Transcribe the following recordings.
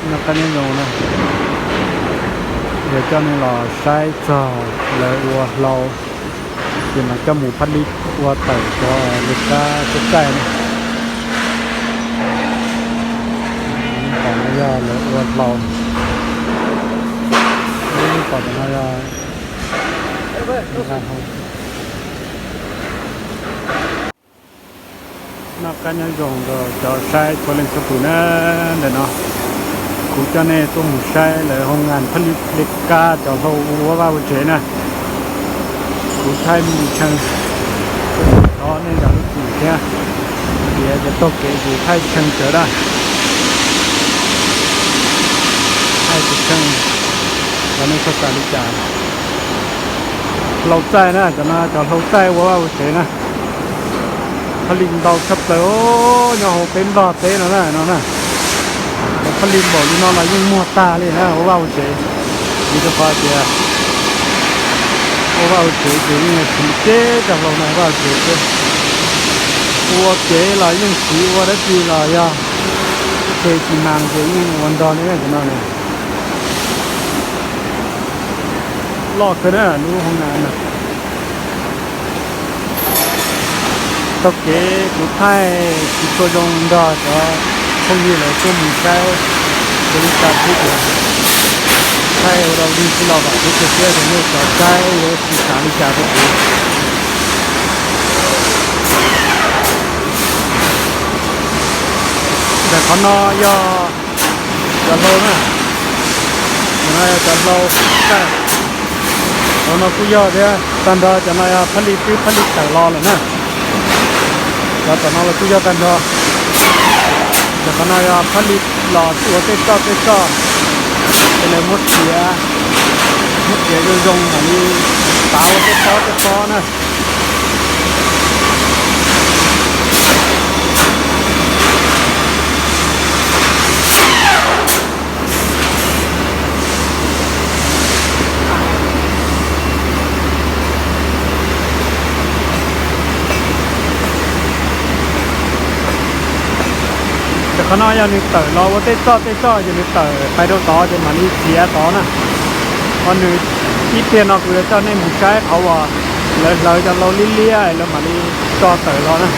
Noj qab nyob zoo na, yog coj nej los saib txog lawv ua hlau, ces mas coj mus phab lib ua tawm cov li kab txaij txaij na. Tom no yog lawv ua hlau. Tom no yog noj qab nyob zoo rau cov saib txhua leej txhua tus na. Ntawm no kuv coj nej tuaj mus saib lawv hoo nas phab lib li kab cov hlau ua vaj ua tsev na. Kuv thaij mus tshee, thov nej zam lub txim thiab, tias cov taug kev kuv thaij tshee tsawv dab. Thaij tshee, cov nej txhob xav li cas. Hlau txaij na, cov no cov hlau txaij ua vaj ua tsev na. Phab li ntau tshaj plaws nyob hauv peb Nplog teb no na, no na. Cov phab li npaum li no los yeej muag tag li na ua vaj ua tsev. Vim rau qhov tias ua vaj ua tsev ces yeej tsis muaj ceb cov hlau no ua vaj ua tsev xwb. Ua kev los yeej siv, ua dab tsi los yog tshee xi mas ces yeej ua nrog li na cov no na. Loj kawg na lub hoo nas na. Taug kev kuv thaij tsis tshua zoo nrog cov phooj ywg lawv tuaj mus saib ua li cas xwb ces thaij ua rau lig tij los vam thiab cia siab tias nej cov saib yuav tsis xav li cas rau kuv. Ntawm qhov no yog cov hlau na, no yog cov hlau txaij. Qhov no kuj yog thiab, tag nrho cov no yog phab li twb phab li tawm los lawm na. Cov tom no los kuj yog tag nrho. Ntawm qhov no yog phab li los ua tej txoj tej txoj, ces lawv muab txiav, muab txiav zoo zoo mam li tav ua tej pob tej pob na. Ces qhov no yog nws tawm los ua tej txoj tej txoj ces nws tawm pais rau tod ces mam li txiav tod na. Ho nws ib pliag no kuv yuav coj nej mus saib qhov uas lawv hlawv cov hlau liab liab lawv mam li tso tawm los na.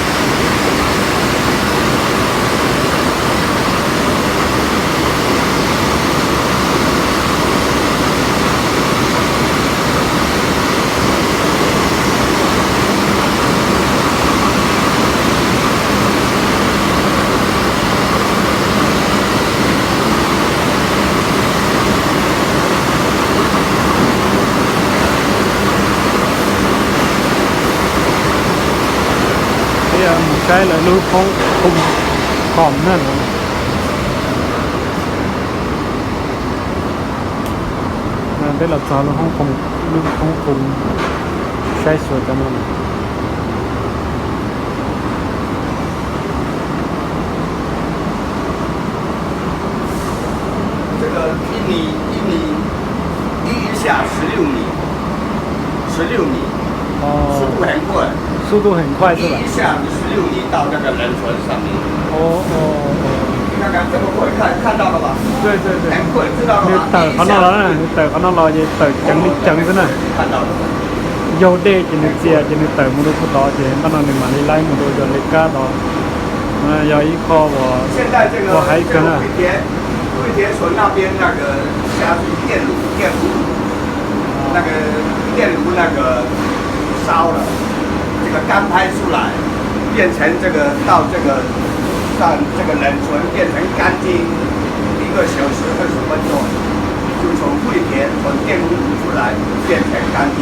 Mus saib lawv lub hoob khoom na. Peb los txog lub hoob khoom, lub hoob khoom saib xyuas cov no. 这个一米一米，一一下十六米，十六米，哦，速度很快，速度很快是吧？一一下子十六米到那个人船上面。哦哦哦。你看看这么快，看看到了吧？对对对。很快，知道了吧？Nws tawm qhov no los na, nws tawm qhov no los ces tawm ceev li ceev xwb na. 看到了。 Yaug dej ces nws txias ces nws tawm mus rau puag tod ces npaj no nws mam li laib mus rau cov li kab tod. Yog ib qho uas ua hais kawg na. 那个电炉，电炉那个烧了，这个干拍出来，变成这个到这个到这个冷存变成干晶，一个小时二十分钟，就从沸点从电炉炉出来变成干晶。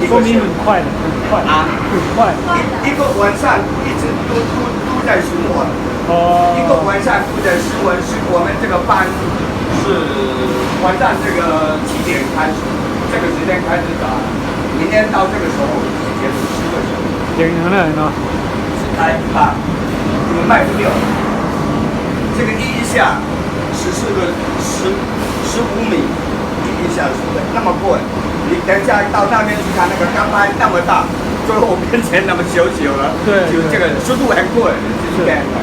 一个小时。 说明很快的，很快啊，很快。一一个晚上一直都都都在循环，哦，一个晚上都在循环，是我们这个班 是晚上这个七点开始，这个时间开始打，明天到这个时候，时间是七个小时。 Ceev heev na no. 是开吧，你们卖不掉。这个一一下十四个十十五米，一一下十个那么贵，你等一下到那边去看那个干拍那么大，最后变成那么小小了，对，就这个速度很快，就是这样的。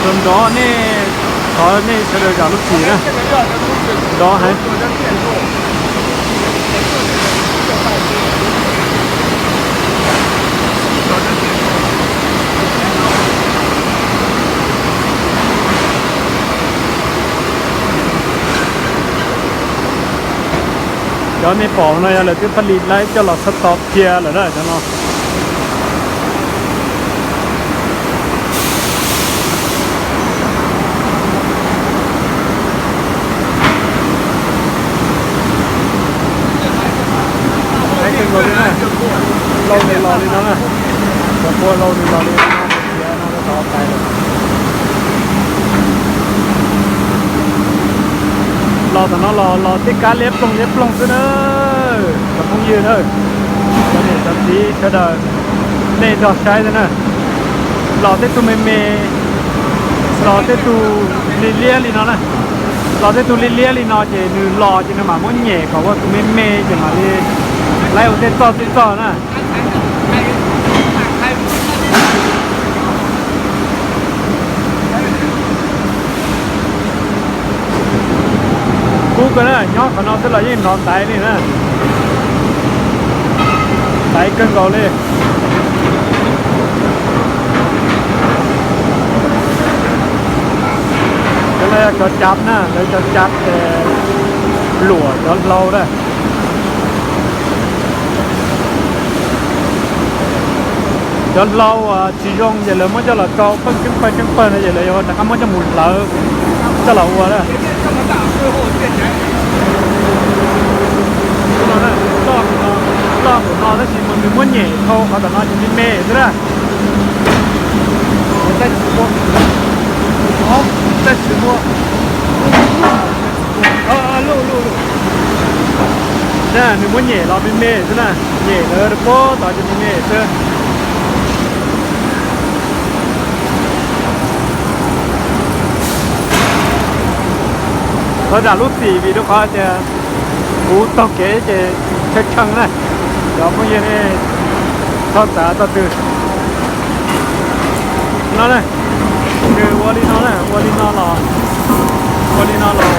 Nrov nej, thov nej sawv daws zam lub txim na. Nrov heev. Cov nej pom no yog lawv twb pha li laib coj los xab tos qhia lawm na cov no. Laib kawg nkaus li na. Lau nws los li no na. Cov pua lau nws los li no, no tov tais lawm. Los tom no los los tej kab liab ploog liab ploog xwb na. Cov phooj ywg na, cov niam cov txiv sawv daws, nej nrog saib xwb na. Los tej tug me me, los tej tug liab liab li no na. Los tej tug liab liab li no ces nws los ces nws mam muab nyem kom ua tus me me ces mam li laib ua tej txoj tej txoj na. Kub kawg na, nyob qhov no xwb los yeej hnov ntaiv li na. Ntaiv kawg nkaus li. Cov no yog cov cav na, lawv cov cav ces luam cov hlau na. Cov hlau uas tsis zoo ces lawv muab coj los rau pheej tseeb pawg tseeb pawg no ces lawv yuav rov qab muab coj mus hlawv coj los ua na. Loj tus no tab sis mas nws muab nyem dhau qhov tom no ces me me xwb na. Tsis muaj, tsis muaj. Nws muab nyem los me me xwb na, nyem lawv pob tod ces me me xwb. Thov zam lub txim vim rau qhov tias kuv taug kev ces tshee tshee na, cov phooj ywg nej txhob xav txog twg. No na, nws ua li no na, ua li no los, ua li no los.